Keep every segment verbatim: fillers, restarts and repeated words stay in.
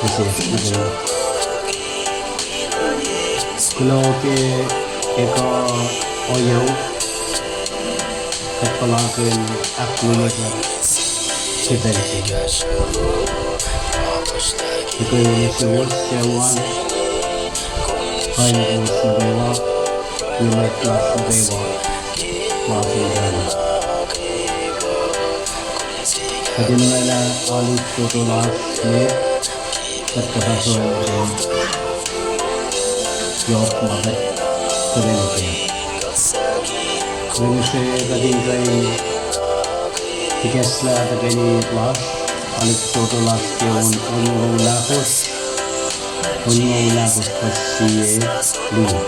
Kuloh ke ekuh ohyohk, kuht puhlakihn ahkluo ke pacl se. Tukun suwohs suc wal, kuh in kowos nuhkwewa, nuh met lasr nuhkwewa, ma fin kacna. Kuht in oraclah alu fototo lasr met, kuht kuhpahsr oacna yohk ma kuht tuhkweni ke. Mihsenge kuht in kuh in ikacslah tuhkweni lasr, alu fototo lasr ke on, on Luo ahkosr, on Luo ahkosr fuhs sie luo.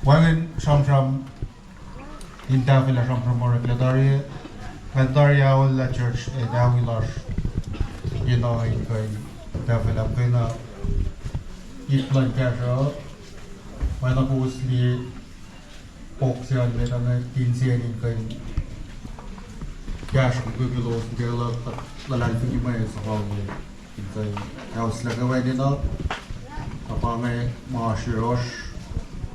Wacngihn sramsram in tahfwelah sramsram oreklac tari, nga tari aollah church ac tawi lasr, ino in kuh in tahfwelah kena ip luhn kahsruh, ma na kowos liye, pok se an met an, tin se in kuh in kahsruh kuku lowos nuh ke luhk, luhlahlfongi mwe suhfal in kuh in ahkoslah kwewa enenuh, na pa inge ma oasr yohrohsr,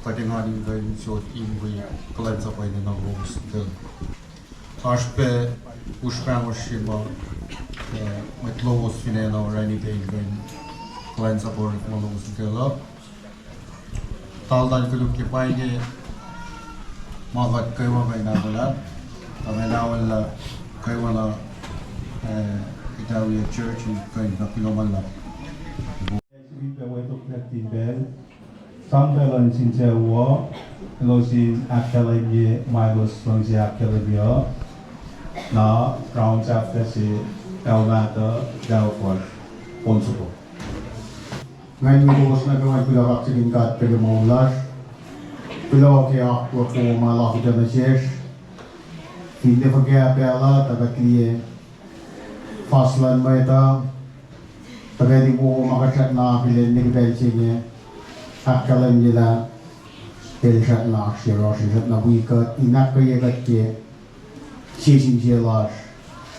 kuht engan in kuh in sot in wi kuhlwacnsap enenuh lowos nuh ke. Oasr pac usrpahngosr se ma, eh, mwet lowos fin acn uh orani pac in kuh in kuhlwacnsap orekma lowos nuh ke luhk. Taltal koluk ke pa inge ma kuht kwewa kuh in ahkolah, kuh in aolla kwewana, eh, Italia Church in kuh in fahk kuloh ma luhlahp. Sifilpac wetok pacl, sang pacl luhn sinsacuh, elos in ahkkahlwemye ma elos luhngse ahkkahlwemye uh, na round sahflah se, taw mahtuh, taw fuhsr, on soko. Nga in wi kowos nuh kwewa in kuloh kaksakihn God ke moul lasr. Kuloh ke akwuck wo ma El akihlen nuh sesr. Fin tiac fuhkah pacl uh, tuh kuht liye fuhs luhn mwet uh, tuhkweni wo ma kuht srackna akihlen nuh ke pacl se inge, ahkkahlwemye lah El srackna oasr yohrohsr, El srackna wi kuht in ahkkweye kuht ke sie sin sie lasr,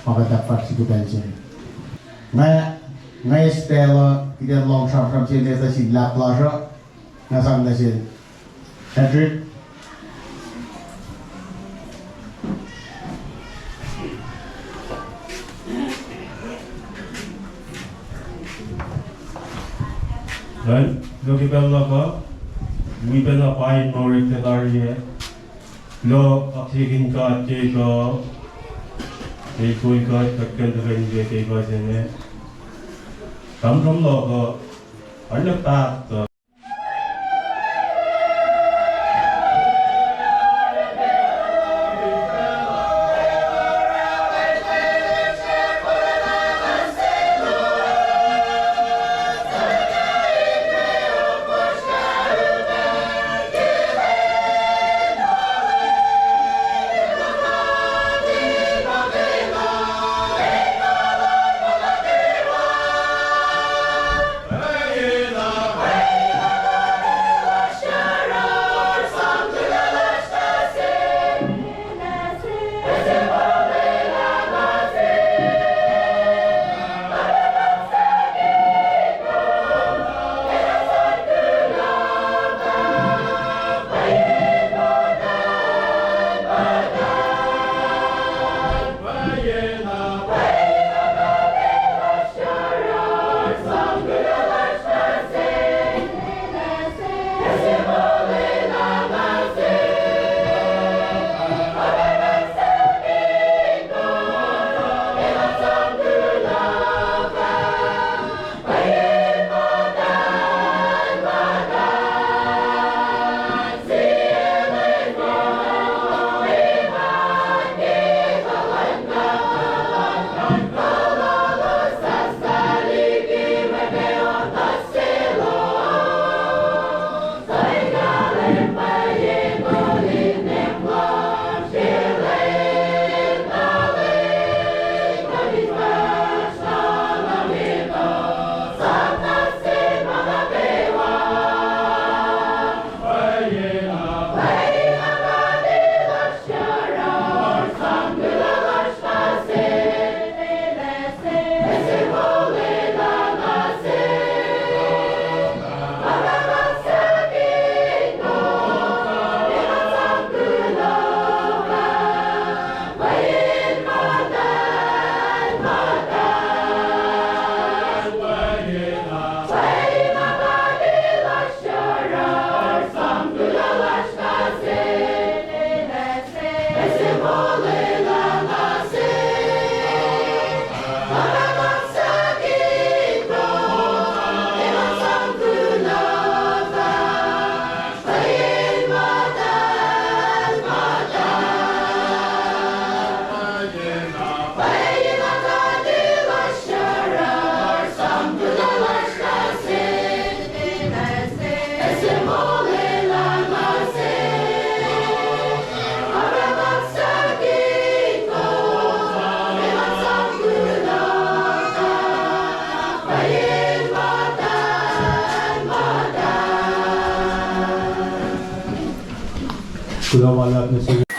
ma kuht ahkfahsrye ke pacl se inge. Nga, nga eis pacl uh, kuht in lohng sramsram se met uh sin luhlahp lasr uh, nga sang nuh sel Patrick. Kuloh ke pacl luhk uh, wi pacna pain ma orek ke tari ah. Kuloh kaksakihn God ke kuh, ke kol kuht, kuht kuh in tuhkweni ke kuh se inge. Sramsram luhk uh, arlac paht uh, Kuloh ma luhlahp nuh sel.